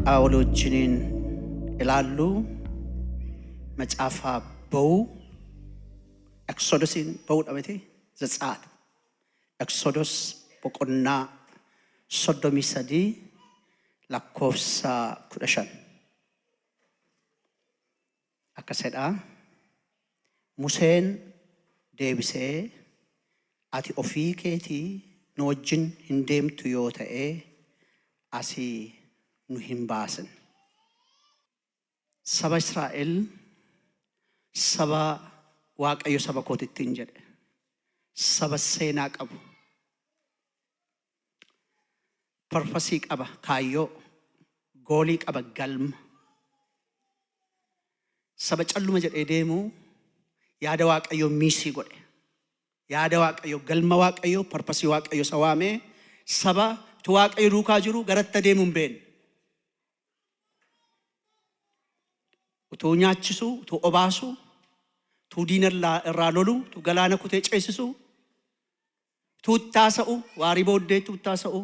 Har'a walii wajjiniin ilaallu macaafa ba'uu Exodosiin ba'uudha miti Zetsaat Exodus boqonnaa 33 lakkoofsa 15 akkas jedha Museen deebisee Ati ofii keetii nu wajjin hin deemtu yoo ta'e, asii nu hin baasin. Saba Israa'el saba Waaqayyo saba kooti ittiin jedhe, saba seenaa qabu, parpasii qaba, kaayyoo, goolii qaba, galma. Saba calluma jedhee deemu yaada Waaqayyoo miisii godhe. Yaada Waaqayyoo, galma Waaqayyoo, parpasii Waaqayyoo isa waamee saba utuu Waaqayyo duukaa jiru garatti adeemu hin beekne. Utuu nyaachisu, utuu obaasu, utuu diina irraa lolu, utuu galaana kutee ceesisu, utuu itti haasa'u, waarii booddee utuu itti haasa'u,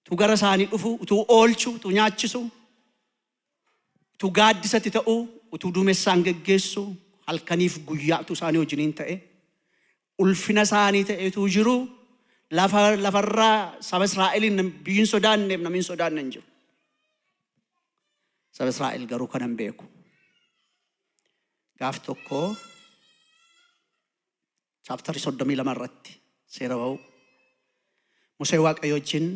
utuu gara isaanii dhufu, utuu oolchu, utuu nyaachisu, utuu gaaddisatti ta'u, utuu duumessaan geggeessu, halkaniif guyyaa utuu isaanii wajjiniin ta'e, ulfina isaanii ta'e utuu jiru, lafa lafarraa saba Israa'eliin biyyi hin sodaanneef namni hin sodaanne hin jiru. Saba Israa'el garuu kana hin beeku. Gaaf tokko chaaptarii 32 irratti seera ba'u Musee Waaqayyo wajjin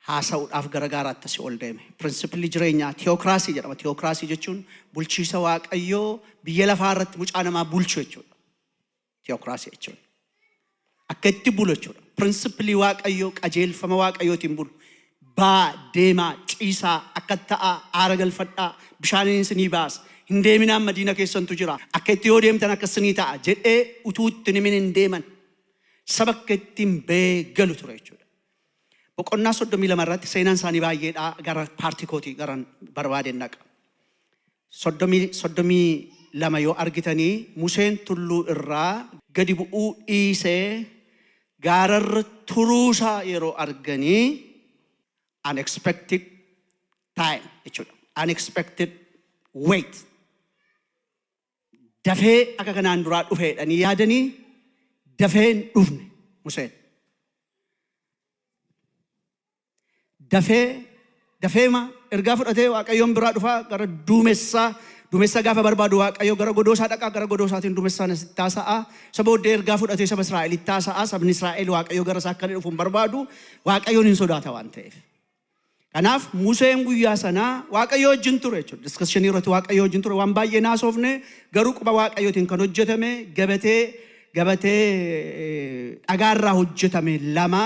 haasa'uudhaaf gara gaaraatti asii ol deeme. Pirinsipilli jireenyaa tiyookiraasii jedhama. Tiyookiraasii jechuun bulchiisa Waaqayyoo biyya lafaa irratti mucaa namaa bulchu jechuudha. Tiyookiraasii jechuun. Akka itti bulu jechuudha. Pirinsipilii Waaqayyoo qajeelfama Waaqayyootiin bulu. Baa, deemaa, ciisaa, akka ta'aa, aara galfadhaa, bishaaniin isinii baasa. Hin deeminaa amma diina keessantu jira. Akka itti yoo deemtan akka isinii ta'a jedhee utuu itti hin himin hin deeman. Saba akka ittiin ba'ee galu ture jechuudha. Boqonnaa 32 irratti seenaan isaanii baay'eedha gara paartii kootii garan barbaadeen dhaqa. 32 yoo argitanii Museen tulluu irraa gadi bu'uu dhiisee gaararra turuusaa yeroo arganii unexpected time jechuudha. Unexpected wait. Dafee akka kanaan duraa dhufe jedhanii yaadanii dafee hin dhufne Museen. Dafee dafeema ergaa fudhatee Waaqayyoon biraa dhufaa gara duumessaa duumessa gaafa barbaadu Waaqayyo gara godoo isaa dhaqaa gara godoo isaatiin duumessaan asitti haasa'a. Isa booddee ergaa fudhatee saba Israa'elitti haasa'a. Sabni Israa'el Waaqayyo gara isaa akka inni dhufu hin barbaadu. Waaqayyoon hin sodaata waan ta'eef. Kanaaf Museen guyyaa sana Waaqayyo wajjin ture jechuudha. Discussion irratti Waaqayyo wajjin ture waan baay'ee naasofne garuu quba Waaqayyootiin kan hojjetame gabatee gabatee dhagaarraa hojjetame lama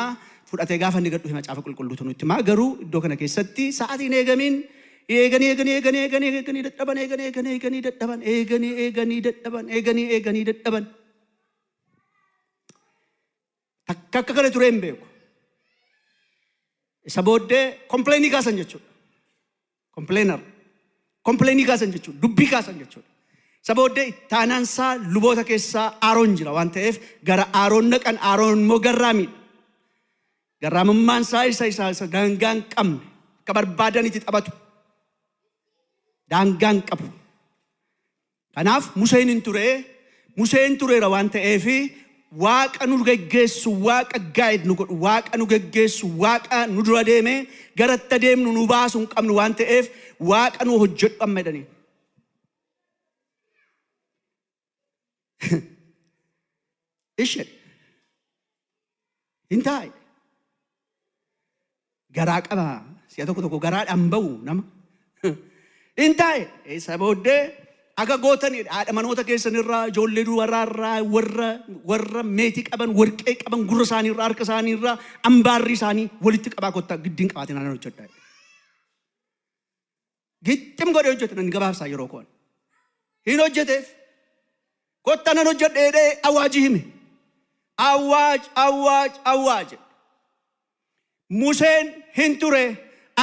fudhatee gaafa inni gad dhufe macaafa qulqulluutu nutti himaa garuu iddoo kana keessatti sa'aatiin eegamiin eeganii eeganii eeganii eeganii eeganii dadhaban eeganii eeganii eeganii dadhaban eeganii eeganii dadhaban eeganii eeganii dadhaban Takka akka kana turee hin beeku. Isa booddee kompleenii kaasan jechuudha. Kompleenar. Kompleenii kaasan jechuudha. Dubbii kaasan jechuudha. Isa booddee ittaanaan isaa luboota keessaa Aaroon jira waan ta'eef gara Aaroon dhaqan Aaroon immoo garraamiidha. Garraamummaan isaa isa isa isa daangaa hin qabne akka barbaadanitti taphatu. Daangaa hin qabu. Kanaaf Museen hin ture, Museen tureera waan ta'eef Waaqa nu geggeessu, Waaqa guide nu godhu, Waaqa nu geggeessu, Waaqa nu dura deemee gara itti adeemnu nu baasu hin qabnu waan ta'eef Waaqa nu hojjedhu amma jedhanii. Ishee hin taa'e. Garaa qaba. Si'a tokko tokko garaadhaan ba'u nama. Hin taa'e. Isa booddee akka gootanidha. Haadha manoota keessanirraa, ijoollee dubaraa warra warra meetii qaban, warqee qaban, gurra isaaniirraa, harka isaaniirraa, ambaarrii isaanii walitti qabaa kottaa giddiin qabaatiin anaan hojjedha. Gixxim godhee hojjete nan gabaabsaa yeroo koon. Hin hojjeteef. Kottaa nan hojjedhe jedhee awaajii hime. Awaaj, awaaj, awaaj. Museen hin ture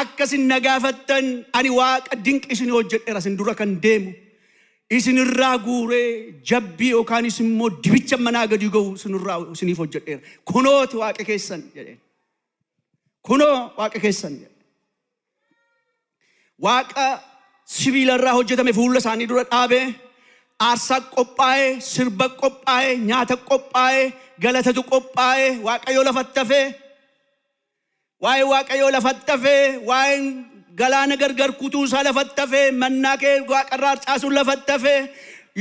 akka isin na gaafattan ani waaqa dinqii isinii hojjedheera isin dura kan deemu isinirraa guuree jabbii yookaanis immoo dibicha manaa gadi ga'u isinirraa isiniif hojjedheera. Kunooti waaqa keessan jedheen. Kunoo waaqa keessan jedhe. Waaqa sibiila irraa hojjetame fuula isaanii dura dhaabee, aarsaa qophaa'ee, sirba qophaa'ee, nyaata qophaa'ee, galatatu qophaa'ee, Waaqayyo lafatti hafee, waa'ee Waaqayyoo lafatti hafee, waa'een galaana gargar kutuu isaa lafatti hafee, mannaa kee waaqarraa harcaasuun lafatti hafee,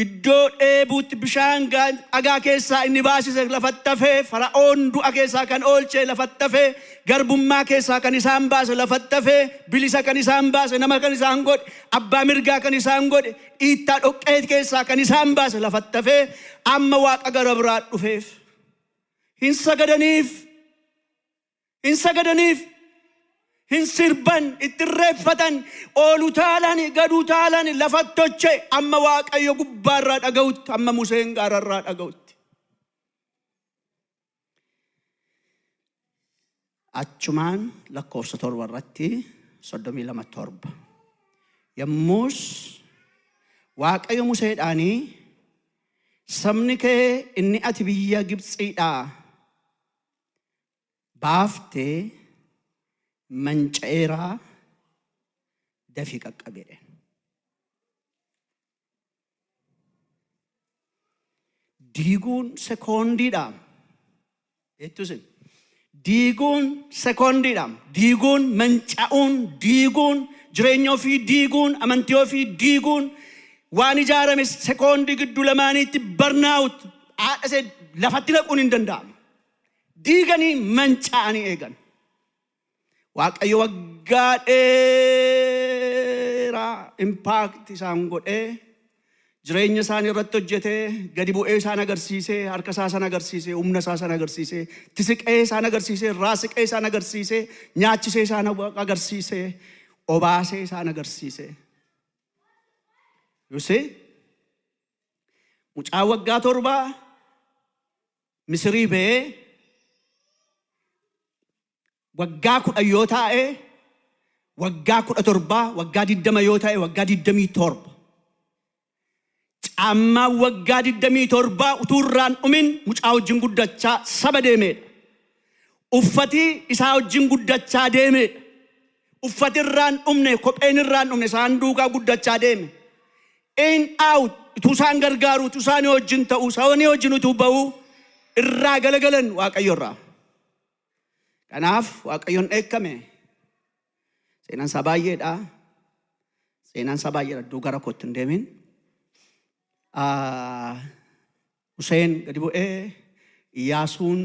iddoo dheebuutti bishaan dhagaa keessaa inni baasise lafatti hafee, Fara'oon du'a keessaa kan oolche lafatti hafee, garbummaa keessaa kan isaan baase lafatti hafee, bilisa kan isaan baase, nama kan isaan godhe, abbaa mirgaa kan isaan godhe, dhiittaa dhoqqee keessaa kan isaan baase lafatti hafee, amma waaqa gara biraa dhufeef. Hin sagadaniif. Hin sagadaniif. Hin sirban, itti irreeffatan, ol utaalan, gad utaalan, lafatti toche, amma Waaqayyo gubbaarraa dhaga'utti, amma Museen gaararraa dhaga'utti. Achumaan lakkoofsa 7 irratti 32:7. Yommus Waaqayyo Museedhaanii, Sabni kee inni ati biyya Gibxiidhaa baafte manca'eeraa, dafii qaqqabi jedheen. Diiguun sekoondiidha. Beektu isin. Diiguun sekoondiidha. Diiguun, manca'uun, diiguun, jireenya ofii diiguun, amantii ofii diiguun, waan ijaarame sekoondii gidduu lamaaniitti barnaa'ut haadha ishee lafatti naquun hin danda'amu. Diiganii manca'anii eegan. Waaqayyo waggaa dheeraa impact isaan godhee, jireenya isaanii irratti hojjetee, gadi bu'ee isaan agarsiisee, harka isaa isaan agarsiisee, humna isaa isaan agarsiisee, tisiqee isaan agarsiisee, raasiqee isaan agarsiisee, nyaachisee isaan agarsiisee, obaasee isaan agarsiisee. You see? Mucaa waggaa 7 Misirii ba'ee waggaa 10 yoo taa'e, waggaa 17, waggaa 20 yoo ta'e, waggaa 27. Caammaa waggaa 27 utuu irraan dhumin mucaa wajjin guddachaa saba deemeedha. Uffati isaa wajjin guddachaa deemeedha. Uffati irraan dhumne, kopheen irraan dhumne isaan duukaa guddachaa deeme. In out utuu isaan gargaaru, utuu isaanii wajjin ta'u, isaanii wajjin utuu ba'u irraa galagalan Waaqayyo irraa. Kanaaf Waaqayyoon dheekkame. Seenaan isaa baay'eedha. Seenaan isaa baay'eedha. Iddoo gara kootti hin deemin. Museen gadi bu'ee Iyyaasuun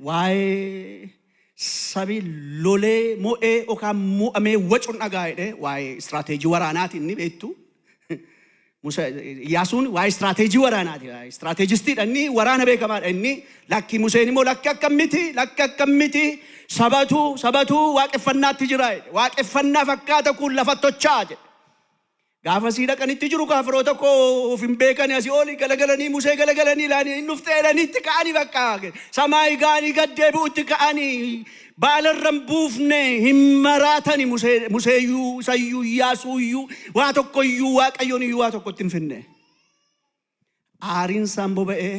waa'ee sabi lolee mo'ee yookaan mo'amee wacuun dhagaa jedhee, waa'ee istiraateejii waraanaati inni beektu. Iyyaasuun waa'ee istiraateejii waraanaati. Istiraateejistiidha inni, waraana beekamaadha inni. Lakki, Museen immoo lakki akkam miti, lakki akkam miti, sabatu waaqeffannaatti jira jedhe. Waaqeffannaa fakkaata kun lafa tochaa jedhe. Gaafa sii dhaqanitti jiru kaafiroota koo of hin beekani, asii oli galagalanii Musee galagalanii ilaanii hin dhuftee jedhaniitti ka'anii, bakka samaayii ga'anii gad deebi'utti ka'anii baalarra hin buufne, hin maraatani. Museeyyuu, isayyuu, Iyyaasuuyyuu, waa tokkoyyuu, Waaqayyoon iyyuu waa tokkotti hin finne. Aariin isaan boba'ee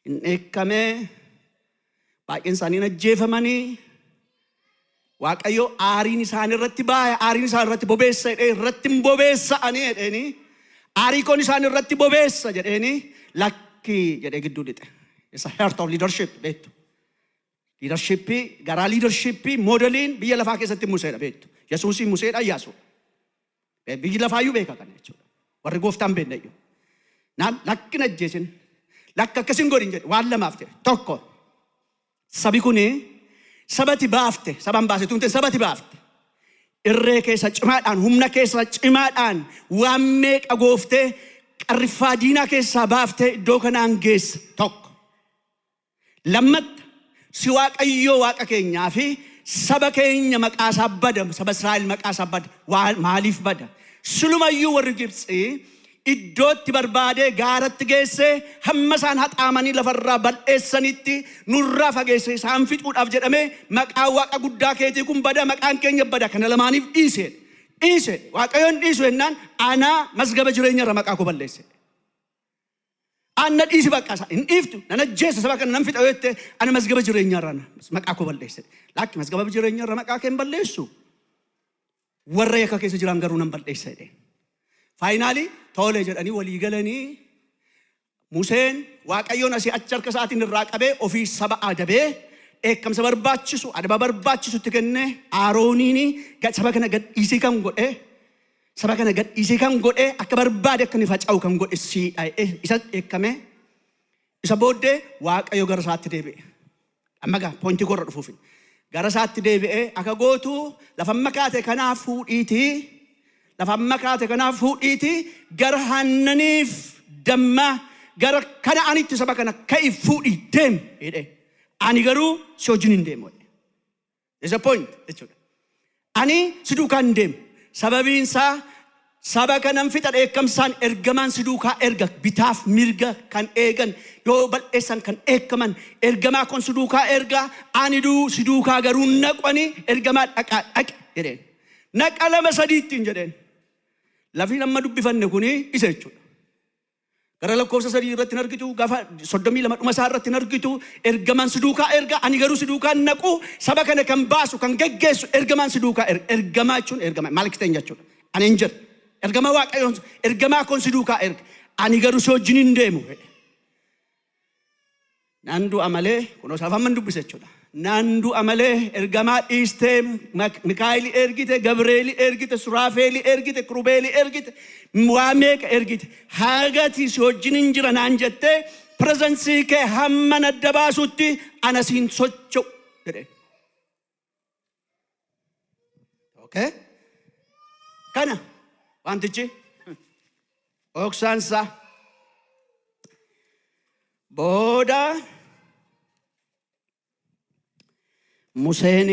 hin dheekkamee, baay'een isaanii hin ajjeefamanii. Waaqayyo aariin isaan irratti baaya, aariin isaan irratti bobeessa jedhee, irratti hin bobeessa'anii jedheeni, aarii koon isaan irratti bobeessa jedheeni, lakki jedhee gidduu lixe. It's a heart of leadership, beektu. Leadershipii, garaa leadershipii moodeliin biyya lafaa keessatti Museedha, beektu. Yesuusii Museedha, Iyyaasuudha. Biyyi lafaayyuu beeka kana jechuudha. Warri gooftaan beekna iyyuu. Naan lakki hin ajjeesin. Lakka akkasin godhin jedhe, waan lamaaf jedhe. Tokko, sabi kuni sabati baafte, saban baase tun sabati baafte. Irree keessa cimaadhaan, humna keessa cimaadhaan waan meeqa gooftee, qarriffaa diinaa keessaa baaftee iddoo kanaan geessa tokko. Lammatta, si Waaqayyoo Waaqa keenyaa fi saba keenya maqaa isaa bada, saba Israa'el maqaa isaa bada. Maaliif bada? Silumayyuu warri Gibxii iddootti barbaadee gaaratti geessee hamma isaan haxaamanii lafarraa bal'eessanitti nurraa fageesse, isaan fixuudhaaf jedhamee maqaan Waaqa guddaa keetii kun bada, maqaan keenya bada, kana lamaaniif dhiise. Dhiise. Waaqayyoon dhiisu jennaan anaa mazgaba jireenya irra maqaa koo balleesse. Anna dhiisi, bakka isaa hin dhiiftu, nan ajjeessa, saba kana nan fixa yoo jette, ana mazgaba jireenyaa irraa maqaa koo balleesse. Lakki, mazgaba jireenya irra maqaa kee hin balleessu. Warra yakka keessa jiran garuu nan balleessa jedheen. Finally tole jedhanii walii galanii, Museen Waaqayyoon asii achi harka isaatiin irraa qabee ofii saba adabee, dheekkamsa barbaachisu, adaba barbaachisutti kennee, Arooniin saba kana gad dhiisii kan godhe, saba kana gad dhiisii kan godhe, akka barbaade akka inni faca'u kan godhe siidha isa dheekkame. Isa booddee Waaqayyo gara isaatti deebi'e. Amma gaa point ii korra dhufuufi. Gara isaatti deebi'ee, akka gootu lafa amma kaate kanaaf fuudhiitii, lafa amma kaate kanaaf fuudhiitii gara aannaniif dammaa, gara Kana'aanitti saba kana ka'i, fuudhii deem jedhe. Ani garuu si wajjin hin deemu jedhe. There's a point jechuudha. Ani si duukaa hin deemu. Sababiin isaa saba kanan fixa dheekkamsaan, ergamaan si duukaa erga, bitaaf mirga kan eegan, yoo bal'eessan kan dheekkaman ergamaa kun si duukaa erga. Ani duu si duukaa garuu naqwani, ergamaa dhaqaa dhaqe jedheen. Naqa lama sadiittiin jedheen. Lafni amma dubbifanne kuni isa jechuudha. Gara lakkoofsa 3 irratti hin argitu, gaafa 32 dhuma isaa irratti hin argitu, ergamaan si duukaa erga, ani garuu si duukaa hin naqu, saba kana kan baasu, kan geggeessu ergamaan si duukaa erga. Ergamaa jechuun ergama malkiteen jechuudha. Ani hin jedhu. Ergama Waaqayyoon, ergamaa kun si duukaa erga. Ani garuu si wajjin hin deemu jedhe. Naan du'a malee, kunoo isaaf amma dubbise jechuudha. Naan du'a malee ergamaa dhiistee Mikaa'eli ergite, Gabreeli ergite, Suraafeeli ergite, Kirubeeli ergite, waa meeqa ergite. Hagati si wajjin hin jira naan jettee, presence kee hamma nadda baasutti ana siin socho'u jedhe. Okay? Kana wantichi dhoksaansaa. Booda Museen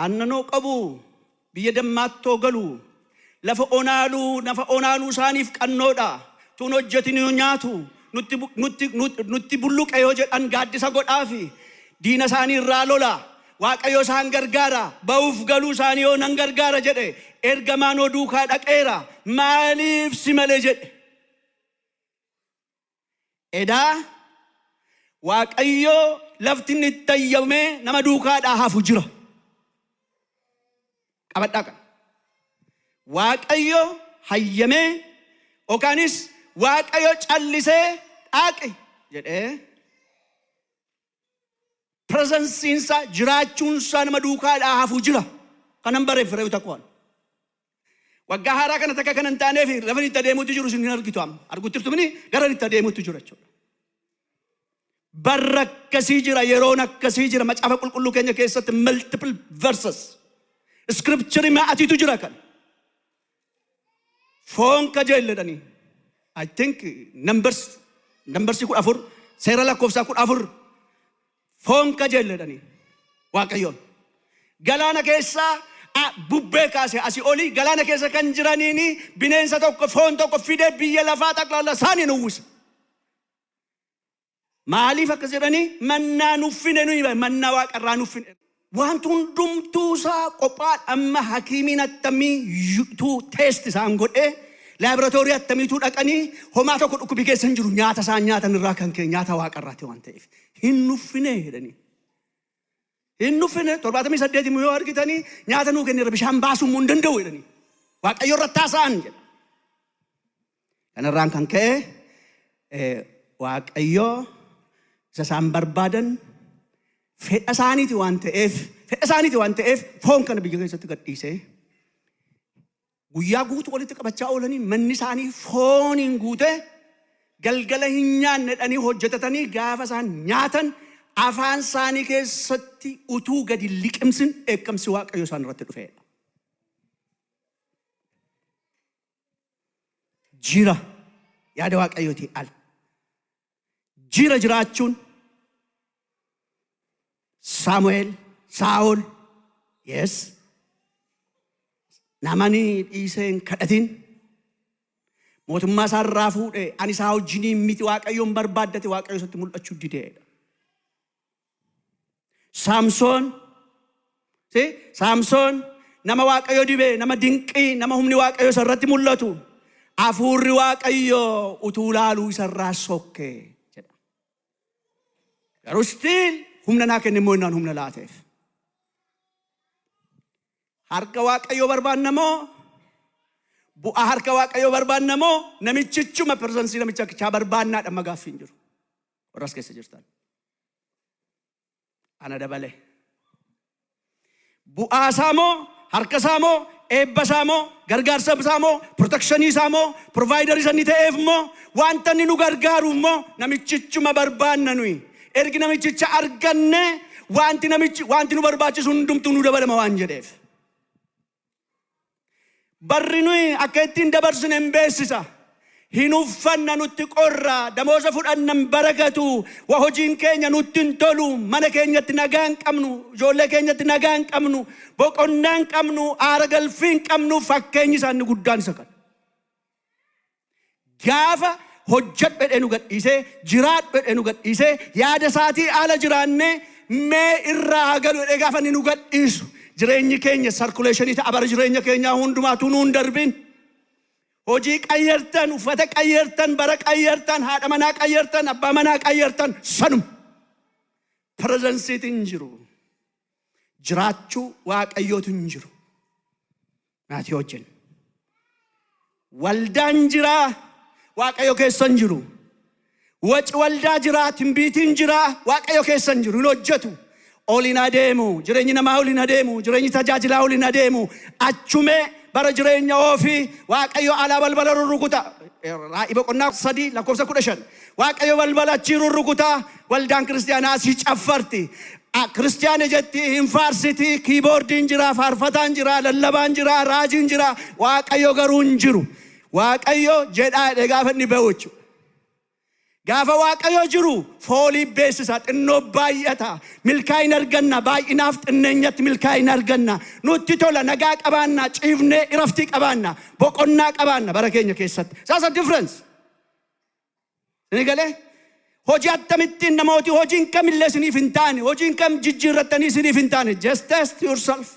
aannanoo qabu biyya dammaattoo galu, lafa onaaluu, lafa onaaluu isaaniif qannoodha. Tun hojjetin yoo nyaatu, nutti nutti nutti bulluqe yoo jedhan gaaddisa godhaafi, diina isaanii irraa lola. Waaqayyo isaan gargaara, ba'uuf galuu isaanii yoo nan gargaara jedhe, ergamaan oo duukaa dhaqeera, maaliif si malee jedhe. Edaa Waaqayyo lafti inni itti ayyamee nama duukaadhaa hafu jira. Qabadhaa kana. Waaqayyo hayyamee yookaanis Waaqayyo callisee dhaqi jedhee, presence iinsaa, jiraachuunsaa nama duukaadhaa hafu jira. Kanan bareeffere takkoon. Waggaa haaraa kana takka kan hin taaneef lafa itti adeemuutti jiru isin hin argitu amma. Arguutti jirtu mini, gara itti adeemuutti jiru jechuudha. Barra akkasii jira, yeroon akkasii jira, macaafa qulqulluu keenya keessatti multiple verses. Scripture ma'atiitu jira kan. Foon kajeelledhanii. I think Numbers 14, seera lakkoofsaa 14, foon kajeelledhanii Waaqayyoon. Galaana keessaa bubbee kaase, asii olii galaana keessa kan jiraniini bineensa tokko, foon tokko fide, biyya lafaa xaqlaala isaaniin uwwisa. Maaliif akkas jedhanii? Mannaa nuffine nuyi, mannaa waaqarraa nuffine. Wanti hundumtuusaa qophaadha. Amma hakiimiin attamii tuu test isaan godhee, laaboraatoorii attamiituu dhaqanii, homaa tokko dhukkubii keessa hin jiru, nyaata isaan nyaatan irraa kan ka'e, nyaata waaqarraati waan ta'eef. Hin nuffine jedhanii. Hin nuffine. 78 immoo yoo argitanii, nyaata nuu kenneera, bishaan baasuu immoo hin danda'u jedhanii. Waaqayyo irratti haasa'an jedha. Kanarraan kan ka'e Waaqayyo isa isaan barbaadan fedha isaaniiti waan ta'eef, fedha isaaniiti waan ta'eef, foon kana biyya keessatti gadhiisee, guyyaa guutuu walitti qabachaa oolanii, manni isaanii fooniin guutee, galgala hin nyaanne jedhanii hojjetatanii, gaafa isaan nyaatan afaan isaanii keessatti utuu gadi liqimsin dheekkamsi Waaqayyo isaan irratti dhufeedha. Jira yaada Waaqayyootii ala. Jira jiraachuun Saamu'eel, Saa'ol, yes. Namani dhiisee hin kadhatin. Mootummaa isaa irraa fuudhee, ani isaa wajjiniin miti, Waaqayyoon barbaaddate, Waaqayyo isatti mul'achuu dideedha. Saamsoon, see, Saamsoon nama Waaqayyo dibe, nama dinqii, nama humni Waaqayyo isa irratti mul'atu. Hafuurri Waaqayyo utuu laaluu isa irraa sokke jedha. Garuu still Humna naa kenne immoo innaan humna laateef. Harka Waaqayyoo barbaanna moo, bu'aa harka Waaqayyoo barbaanna moo, namichichuma presence namicha kichaa barbaannaadha amma gaaffiin jiru. Warra as keessa jirtan. Ana dabale. Bu'aa isaa moo, harka isaa moo, eebba isaa moo, gargaarsa isaa moo, protection isaa moo, provider isa inni ta'eef moo, wanta inni nu gargaaruuf moo, namichichuma barbaanna nuyi? Ergi namichicha arganne, wanti namichi wanti nu barbaachisu hundumtuu nu dabalama waan jedheef. Barri nuyi akka ittiin dabarsine hin beeksisa. Hin uffanna, nutti qorra, damooza fudhanna, hin barakatu, wa hojiin keenya nutti hin tolu, mana keenyatti nagaa hin qabnu, ijoollee keenyatti nagaa hin qabnu, boqonnaa hin qabnu, aara galfii hin qabnu. Fakkeenyi isaa inni guddaan isa kana. Gaafa hojjedhu jedhee nu gadhiisee, jiraadhu jedhee nu gadhiisee, yaada isaatii ala jiraannee, mee irraa haa galu jedhee gaafa inni nu gadhiisu, jireenyi keenya circulation ta'a. Bara jireenya keenyaa hundumaatu nuun darbin. Hojii qayyartan, uffata qayyartan, bara qayyartan, haadha manaa qayyartan, abbaa manaa qayyartan, sanuma. Presenceiitiin hin jiru. Jiraachuu Waaqayyootu hin jiru. Maatii wajjin. Waldaan jiraa, Waaqayyo keessa hin jiru. Waci waldaa jiraa, timbiitiin jiraa, Waaqayyo keessa hin jiru, hin hojjetu. Ol hin adeemu, jireenyi namaa ol hin adeemu, jireenyi tajaajilaa ol hin adeemu. Achumee bara jireenya ofii Waaqayyo alaa balbala rurrukuta. Raa'ii boqonnaa 3 lakkoofsa 15. Waaqayyo balbala achii rurrukuta, waldaan kiristaanaa asii caffarti. Kiristaana jetti, hin faarsiti, keyboardiin jira, faarfataan jira, lallabaan jira, raajiin jira, Waaqayyo garuu hin jiru. Waaqayyo jedhaa jedhee gaafa inni ba'u jechuudha. Gaafa Waaqayyo jiru foolii beeksisa, xinnoo baay'ata, milkaa'ina arganna, baay'inaaf xinneenyatti milkaa'ina arganna. Nutti tola, nagaa qabaanna, ciifnee iraftii qabaanna, boqonnaa qabaanna bara keenya keessatti. That's a difference. Inni galee hojii akkamittiin namooti hojiin kamillee isiniif hin taane, hojiin kam jijjiirrattanii isiniif hin taane, just test yourself.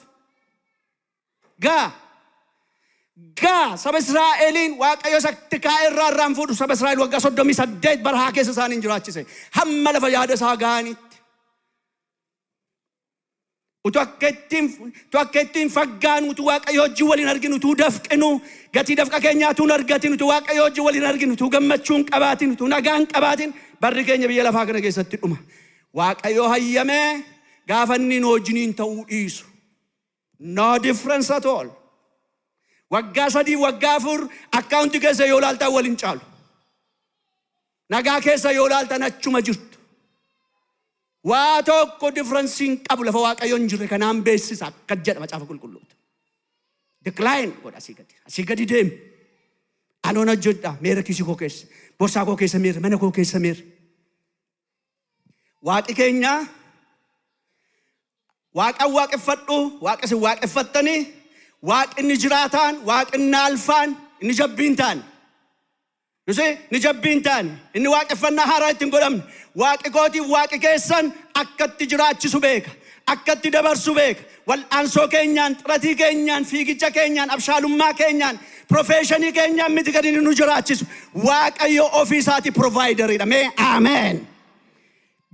Gaa gaa saba Israa'eliin Waaqayyo isatti kaa'e irraa irraan fuudhu. Saba Israa'el waggaa 38 barahaa keessa isaaniin jiraachise hamma lafa yaada isaa ga'anitti. Utuu akka ittiin faggaanu, utuu Waaqayyo hojii waliin arginu, utuu dafqinu gatii dafqa keenyaa utuu hin argatin, utuu Waaqayyo hojii waliin arginu, utuu gammachuu hin qabaatin, utuu nagaa hin qabaatin, barri keenya biyya lafaa kana keessatti dhuma. Waaqayyo hayyamee gaafa inni nu wajjiniin ta'uu dhiisu. No difference at all. Waggaa 3, waggaa 4 account keessa yoo laaltan waliin caalu. Nagaa keessa yoo laaltan achuma jirtu. Waa tokko difference hin qabu lafa Waaqayyo hin jirre. Kanaan beeksisa akka jedha Macaafa Qulqulluuti. Decline godha asii gadi. Asii gadi deemi. Anoon hojjedha meera kiisii koo keessa. Borsaa koo keessa meera, mana koo keessa meera. Waaqi keenya Waaqan waaqeffadhu, Waaqa isin waaqeffattanii, Waaqni jiraataan, Waaqni alfaan, inni jabbiin taane. You see, inni jabbiin taane, inni waaqeffannaa haaraa ittiin godhamne. Waaqi kootiif waaqi keessan akkatti jiraachisu beeka. Akkatti dabarsu beeka. Wal'aansoo keenyaan, xiratii keenyaan, fiigicha keenyaan, abshaalummaa keenyaan, profession keenyaan miti kan inni nu jiraachisu. Waaqayyo ofii isaati provideriidha. Mee ameen.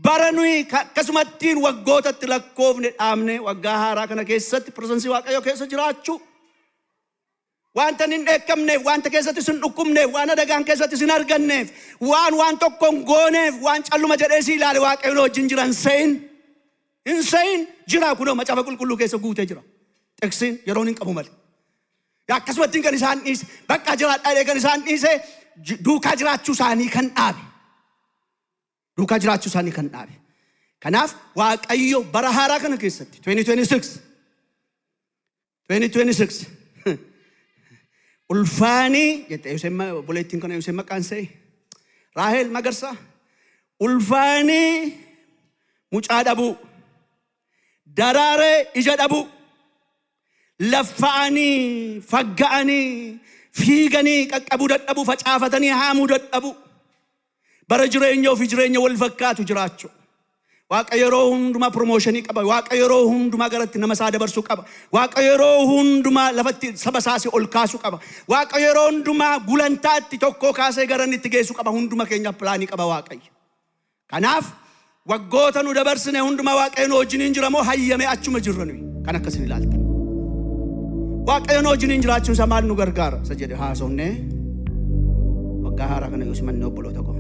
Bara nuyi akkasumattiin waggootatti lakkoofne dhaabne, waggaa haaraa kana keessatti presence Waaqayyo keessa jiraachuu. Wanta hin dheekkamneef, wanta keessatti sin dhukkubneef, waan adagaan keessatti sin arganneef, waan waan tokko hin gooneef, waan calluma jedhee si ilaale Waaqayyo wajjin jiran se'in. Hin se'in, jira kunoo Macaafa Qulqulluu keessa guutee jira. Xiqsiin yeroon hin qabu malee. Akkasumattiin kan isaan dhiise, bakka jiraadhaa kan isaan dhiise, duukaa jiraachuu isaanii kan dhaabe. Duukaa jiraachuu isaanii kan dhaabe. Kanaaf Waaqayyo bara haaraa kana keessatti 2026, 2026 ulfaanii jette Yoseen, obboleettiin kana Yoseen maqaan isee Raahel Magarsaa, ulfaanii mucaa dhabuu, daraaree ija dhabuu, laffa'anii fagga'anii fiiganii qaqqabuu dadhabuu, facaafatanii haamuu dadhabuu, bara jireenya ofii jireenya wal fakkaatu jiraachuu. Waaqa yeroo hundumaa promotion qaba. Waaqa yeroo hundumaa garatti nama isaa dabarsuu qaba. Waaqa yeroo hundumaa lafatti saba isaas ol kaasuu qaba. Waaqa yeroo hundumaa gulantaatti tokko kaasee gara inni itti geessu qaba. Hunduma keenya plan qaba Waaqayyo. Kanaaf Waggoota nu dabarsine hundumaa Waaqayyo nu wajjiniin jira moo hayyamee achuma jirra nuyi? Kan akkasin ilaaltan. Waaqayyo nu wajjiniin jiraachuun isaa maal nu gargaara? Isa jedhe haasofnee waggaa haaraa kana yoo simanne, obboloota koo.